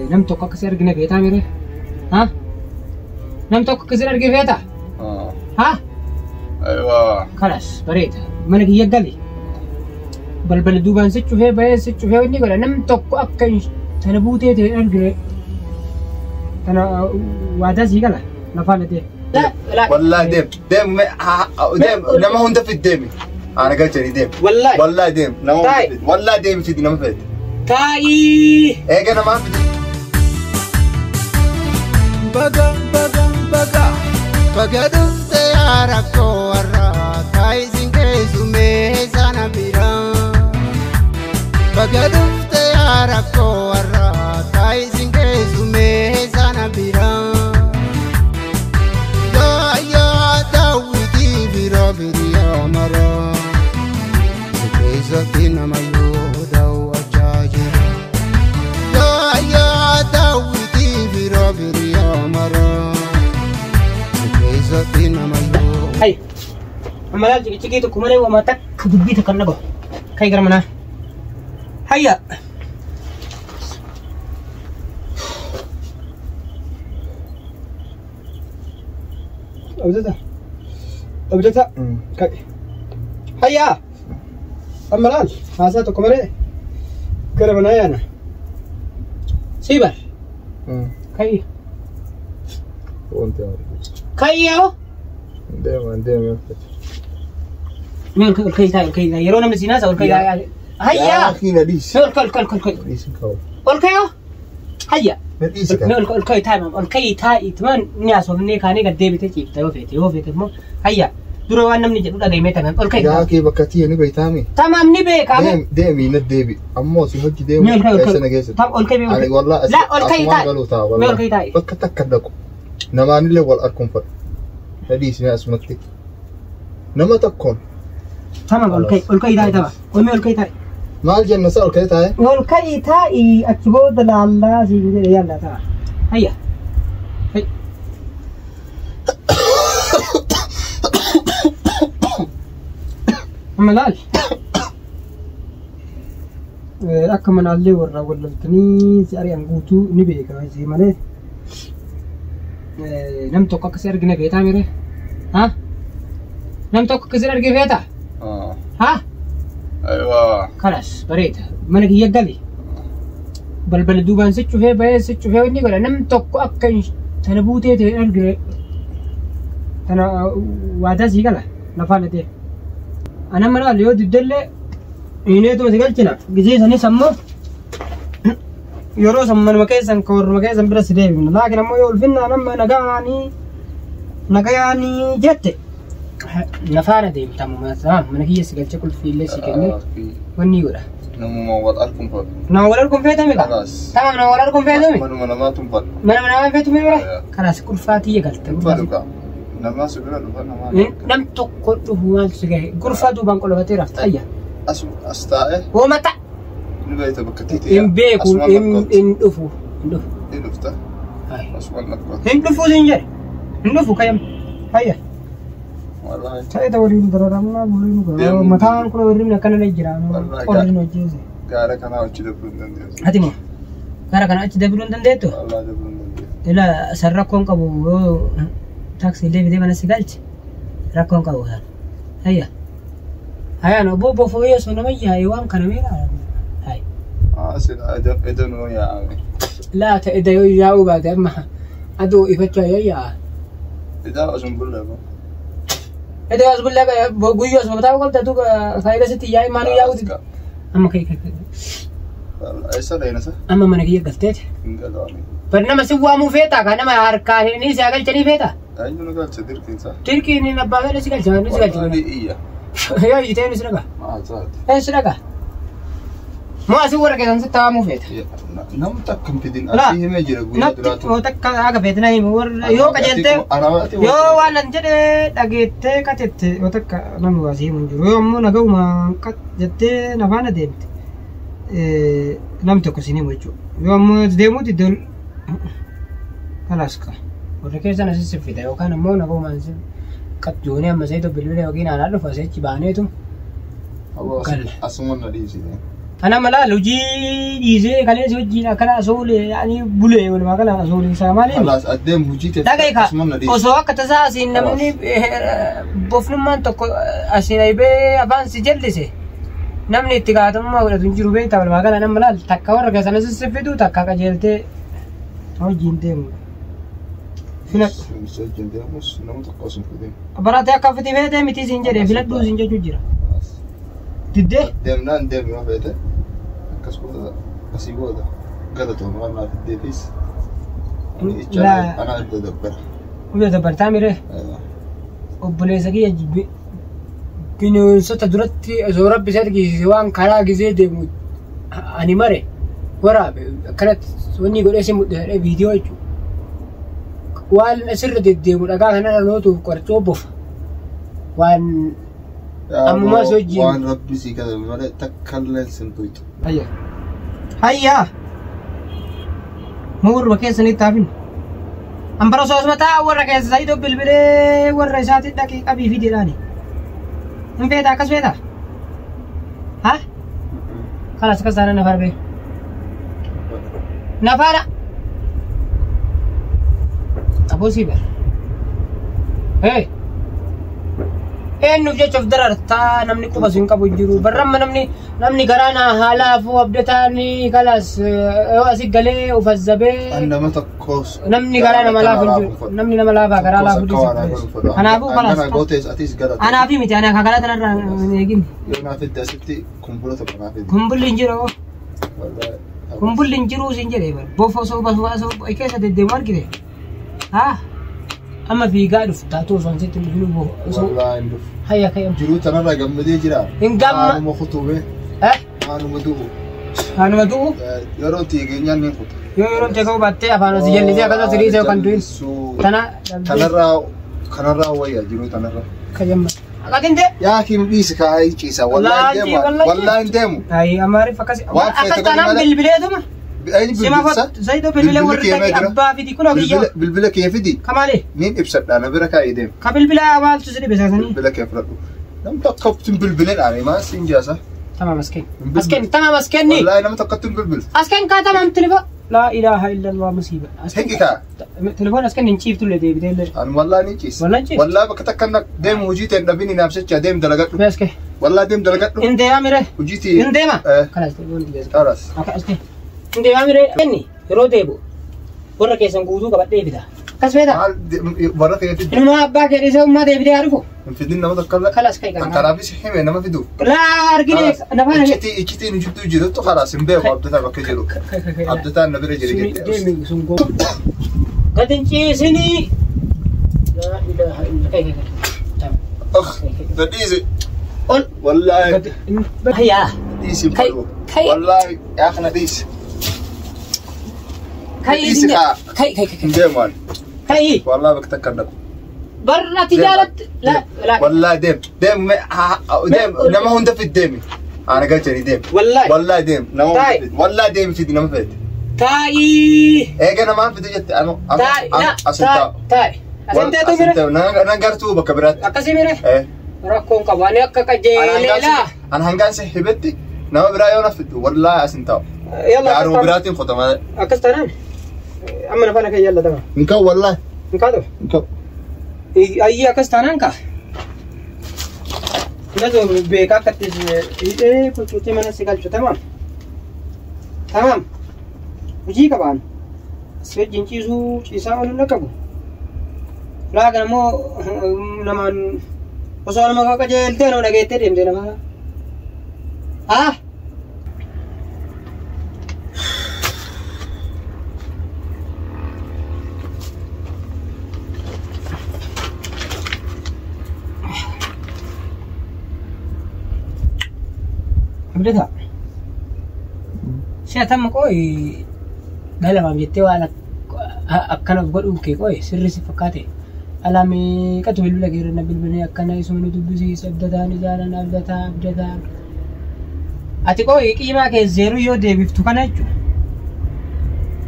Nam tokko akkasii argine feetaa mire? Ha? Nam tokko akkasii argine feetaa? Ha? Aywa. Kalas bareeda. Mana kiyya gali. Balbala duubaan si cufee bahee si cufee inni godha. Nam tokko akka tana buutee ta'e argine. Tana waadaa sii gala. Lafaan ta'e. Wallahi deem. Deem deem nama hunda fid deemi. Ana galchanii deem. Wallahi. Wallahi deem. Nama hunda fid. Wallahi deem fidi nama fed. Taa'ii. Eega namaa fidi. Baga baga baga baga dhufte yaa rakkoo warraa taayisin keessumee sana bira. Baga dhufte yaa rakkoo warraa taayisin keessumee sana bira. Yaa yaa daawwitii bira biriyaa mara. Si keessatti nama yoo daawwachaa jira. Yaa yaa daawwitii bira biriyaa mara. Si keessatti nama yoo. Hai. Amma laal cikicikii tokko malee waan takka dubbii takka hin dhagahu. Kai gara manaa. Hayya. Abdata. Abdata. Kai. Hayya. Amma laal haasaa tokko malee gara manaa yaana. Sii bar. Kai. Wanti Kai yaa. Deema deema. Mee ol kai taa'e ol kai taa'e yeroo namni siin haasa'u ol kai taa'e. Hayya. Akhi na dhiisi. Mee ol kai ol kai ol kai. Dhiisi kaa'u. Ol kai yaa. Hayya. Na dhiisi Mee kaa'u. ol ol kai taa'e ol kai taa'e tumaan ni haasofnee kaanee gad deebitee ciifta yoo feete yoo feete immoo hayya. Dura waan namni jedhu dhaga'imee tamam ol kai Yaa taa'e. kee bakka tiyya ni beektaami. Tamam ni beekame. Deem deemi na deebi. Ammoo si hojii deemu Mee ol kai ol keessa na kai. geessite. Tam ol kai mee ol Ani kai. wallahi La ol kai asumaan taa'e. galuu ta'a Mee ol wallahi. kai taa'e. Bakka takka dhaqu. Namaanillee wal arguun fadhu. Na dhiisi mee asumatti. Nama tokkoon Tamam ol kai ol kai taa'e tamam. Ol mee ol kai taa'e. maal jenna sa ol ka'ee taa'e? Ol kai taa'e achi booda laallaa siin jedhe yalla ta'a. Hayya. Hay. Amma laal. Akka manaallee warra walloltanii si ari'an guutuu ni beeka si malee. Nam tokko akka si argine feetaa mire? Ha? Nam tokko akka si argine feetaa? Ha? Aywa. Kalas bareeda. Mana kiyya gali. Balbala duubaan si cufee bahee si cufee inni godha. Nam tokko akka tana buutee ta'e argine. Tana waadaa sii gala. Lafaan ta'e. Ana mana yoo diddellee hineetuma si galchina. Gizee sanis ammoo yeroo san manuma keessan ka warruma keessan bira si deebifna. Laakiin ammoo yoo ulfinnaan amma nagaanii nagayaanii jette nafaana deemtamu mana kiyya si galche qulfii illee si kenne wanni godha. Namuma wal arguun fadhu. Nama wal arguun feetame kaa? Kalaas. Tamam nama wal arguun feetame? Manuma namaatu hin fadhu. Mana namaa feetu mee bira? Yaa. Kalaas qulfaa tiyya galte. Hin fadhu kaa. Namaa si bira dhufa namaa. Nam tokko dhufu maaltu si gahe? Gurfaa duubaan qolofatee rafta. Ayya. As as taa'e Hoomata. ni beekta bakka tiiti. Hin beeku Asumaan lakkoofti. hin dhufu. Hin dhufu. Ni dhufta. Asumaan lakkoofti. Hin dhufu siin jedhe. Hin dhufu kayyam. Hayya. Wallahi. Ta'e ta'e waliin dararamnaa bulii nu Deemuu mataan kun hirribni akkana na jira. Wallahi Qorri nu ajjeese. Gaara kanaa achi dabruu hin dandeessu. Ati moo gara kana achi dabaluu hin dandeettu? Wallahi dabruu hin dandeessu. Ila san rakkoon qabu yoo taaksii illee fidee mana si galche rakkoon qabu san. Hayya. Hayaan obbo obbo fooyyee sun nama yaa'e waan kana meeqa? Hay. Sila edanuu yaa'ame. Laa ta'e da yoo yaa'uu baate amma aduu ifachaa yoo yaa'a. Idaa osoo hin bulle boo. Eda as bulle guyyoo asuma taa'uu qabda aduu faayidaa sitti yaa'e maanuu yaa'uuti. Amma kai kai kai. Eessa dhayna sa? Amma mana kiyya galteeti. Hin galaani. Bar nama si waamuu feetaa kaa nama harkaan inni si galchanii feetaa? Eenyu nu galcha dirqiinsa? Dirqiin inni abbaa fedhe si galcha inni si galcha. Wallahi iyya. Yoo iyyitee inni si dhagaa. Maal taate? Inni si dhagaa. Moo asii warra keessan sitti waamuu feeta? Namni takka hin fidin Laa. asii himee jira guyyaa Natti duraatu. moo takka haga feete na himu warra yoo qajeeltee yoo waan an jedhe dhageettee qatette yoo takka namni waa si himu hin jiru yoo ammoo nagahuma jettee na faana deemte namni tokko si himu jechuudha. Yoo ammoo deemuu didde kalaas ka warra keessan asii si fida yookaan ammoo nagahumaan si qattuunee amma sayito bilbila yookiin aanaa dhufu asii achi baaneetu Galla. Asuma na dhiisite. Ana malaa hojii dhiisee kaleessa wajjin akkana asoolee ani bulee walumaa gala asoolee isaa maali? Khalaas adeem hojii teef Dhaga'i kaa akkasuma na dhiisi. osoo akka tasaa asiin namni bofnummaan tokko asiin aybee afaan si jallise namni itti gaafatamummaa godhatu hin jiru beektaa walumaa gala nama laal takka warra keessan as fidu takka qajeeltee hojiin deemu. Filadhu. Si wajjin deemus nama tokko osoo hin fidin. Baratee akka fiti feetee miti siin jedhee filadhuu siin jechuu jira. Khalaas. Diddee. Deemnaan deemi yoo feete akkas booda asii booda galatooma waan naaf fiddeefis. Ani Laa. ichaa ana adda dabbara. Ulee dabbartaa miree. Obboleessa kiyya bineensota duratti osoo rabbi isa argisiise waan karaa gizee deemu ani mare waraabe akkanatti wanni godhee si mul'isa viidiyoo jechuudha. Waan asirra deddeemu dhagaa kanarra lootuuf qoricoo bofa. Waan Ammumaa si wajjin. Waan rabbi sii katabe malee takka illee sin tuyxu. Hayya. Hayya. Moo warra keessanitti hafin. An bara osoo asuma taa'u warra keessa Saayidoo bilbilee warra isaatiin dhaqee qabii fi jedhaani. Hin feetaa akkas feetaa? Ha? Kalas akkas taanaan nafara bee. Nafara. Aboo sii bara. Hey. Eenyuuf jecha of darartaa namni quba hin qabu hin jiru. Barramma namni garaa naa haalaafuu abdataan kalas yoo asi galee of azzabee An nama tokkos. namni garaa nama laafu hin jiru. Namni nama laafaa garaa laafu dhiisa. Kanaafuu Kana kalas. gootees atis galata. Anaafi miti ana kakalaa tanarraa hin eegin. Yoo naaf fidde asitti kumbula tokko naaf fidde. Kumbulli hin jiru. Wallaahi. Kumbulli hin jiru siin jedhee bara. Bofa osoo osoo keessa deddeemu argite. Haa? Amma fiigaa dhufta osoo hin sitti hin dhufin osoo. Wallaahi hin dhufu. Hayya kayyam. Jiruu tanarraa gammadee jira. Hin gamma- Haanuma kutuube. Eh? Haanuma du'u. Anuma du'u. Yeroo tiigeenyaan ni kuta. Yoo yeroon teekoo baattee afaan osoo jallisee akkasumas riisee kan du'in. Tana Tanarraa kanarraa wayya jiruu tanarraa. kayyamma. Akkatiin ta'e. Yaa kim dhiisi kaa'ee ciisa. Wallaahi hin deemu. Wallaahi hin deemu. Ayi amaariif akkasi. Waan feete Akkas godhi taanaan malee. bilbileetuma. Eenyu Sima bilbilsa? Zayidoo bilbilee warri Bilbilli kee dhaqee jira. abbaa fidi kunoo kiyya. Bilbila kee fidi. Kamaalee. Niin ibsadha na bira kaa'ee deemu. Ka bilbilaa maaltu si dhibe saasanii? Bilbila kee fudhadhu. Nam tokkotti hin bilbileedhaan maal siin jaasa? Tamam asken. Bilbil. Asken tamam askenni. Wallaahi nama tokkotti hin bilbilu. Asken kaa tamam telefon. Laa ilaaha illallah musiiba. Asken. Hiiki kaa. Telefoon asken hin ciiftu illee deebitee illee. Ani wallaahi ni ciisa. Wallaahi ciisa. Wallaahi bakka takka na deemu hojii ta'e hin dhabin naaf jecha deem dalagadhu. Mee asken. Wallaahi deem dalagadhu. Hin deemaa mire. Hojii ta'e. Hin deema. Kalas telefoon dhiyeessa. Kalas. Akka asken. Hin deemaa mire. Inni yeroo deebi'u warra keessan guutuu qabadhee fida. Akkas feeta. Maal warra kee fidi. Ilma abbaa kee dhiisee ummaa deebitee haa dhufu. Hin fidin nama tokko illee. Kalas kai kana. Kanaafis hime nama fidu. Laa argine nafaan. Iccitii iccitiin jidduu jirutu kalaas hin beeku abdataa bakka jiru. Abdataan na bira jira jettee. Deemi sun goo. Gad hin ciisinii. Laa ilaaha illa kai kai kai. Oh, na dhiisi. Ol. Wallaahi. Gad hayyaa. Dhiisi hin Kai fedhu. kai Wallaahi yaa kana dhiisi. kai Dhiisi kaa. kai kai kai Hin deemu ani. kai Wallaahi bakka takka hin dhaqu. barra ati jaalatti la la Wallaahi deem. Deem deem nama hunda fid deemi. Ana galchanii deem. Wallaahi. Wallaahi deem. Nama hunda Taa'i. fid. Wallaahi deemi fidi nama fedhe. Taa'i. Eega namaan fide jette anu Taa'i la asin taa'u. taa'i. Asin taa'u mire. Nan gartuu bakka biraatti. Akkasii mire. Eh. Rakkoon qabu ani akka qajeelee laa. An hangaan si hibetti nama biraa yoo na fiddu wallaahi asin taa'u. Yalla Gaaruma biraatiin kotama. akkas taanaan amma nafaan akka yalla tama. Hin ka'u wallaahi. Hin kaatu. Hin ka'u. Ayyee akkas taanaan kaa. Nazo beekaa akka itti hidhee kucuucee mana si galchu tamam. Tamam. Hojii qabaan. Si wajjin ciisuu ciisaa ooluu hin qabu. Laa kana immoo namaan osoo nama qajeeltee nama dhageettee deemtee nama. Haa? Abdataa. Si'a tamma qo'i dhala jettee waan akkana of godhuun kee qo'i sirri si fakkaate. Alaa meeqatu bilbila kee irra na bilbilee akkana isuma nu dubbisiisa abdataan ijaaran abdataa abdataa. Ati qo'i qiimaa kee zeeruu yoo deebiftu kana jechuudha.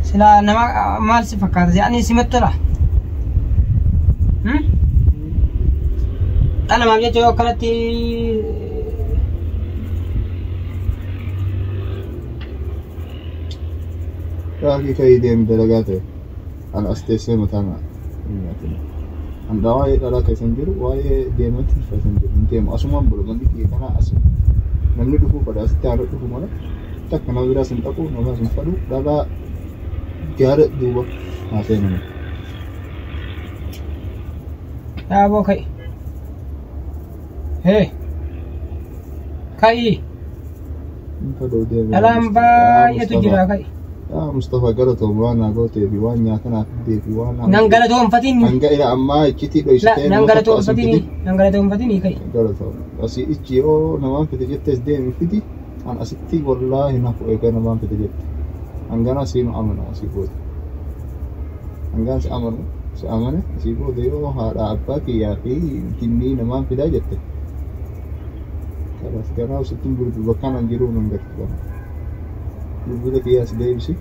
Silaa nama maal si fakkaata ani simatti tola. Dhala maaf jecha yoo akkanatti Raakii ka'ii deemi dalagaa ta'e. An as teessee mataa na hin nyaatin. An waa'ee dhalaa keessa hin jiru, waa'ee deematti keessa hin jiru. Hin deemu. Asumaan bulu manni kiyya kanaa asuma. Namni dhufuu fedha asitti haala dhufu mala. Takka nama biraas hin dhaqu, namaas hin fadhu. Dhalaa gaara duuba haa seenan. Dhaaboo ka'i. Hee. Ka'i. Hin fedhu deemi. Dhalaan baay'eetu jira ka'i. Yaa Mustafa galatoom waan naa gootee fi waan nyaata naa fiddee fi waan naa. Nan galatoonfatiin. Hanga ila ammaa iccitii La dhoysitee nan nama tokko as hin galatoonfatiin. fidin. Nan galatoonfatiin ka'i. Galatoom. Asii ichi yoo namaan fide jettes deemi fidi. An asitti wallaahi nafu eega namaan fide jette. Hangana siinu amanu asii booda. Hangaan si amanu si amane asii booda yoo haadha abbaa kiyyaa fi jinnii namaan fidaa jette. Kanas ganaa sittiin bilbilu bakka an jiruu nan gartu gana. Bilbila kiyyaas deebisi.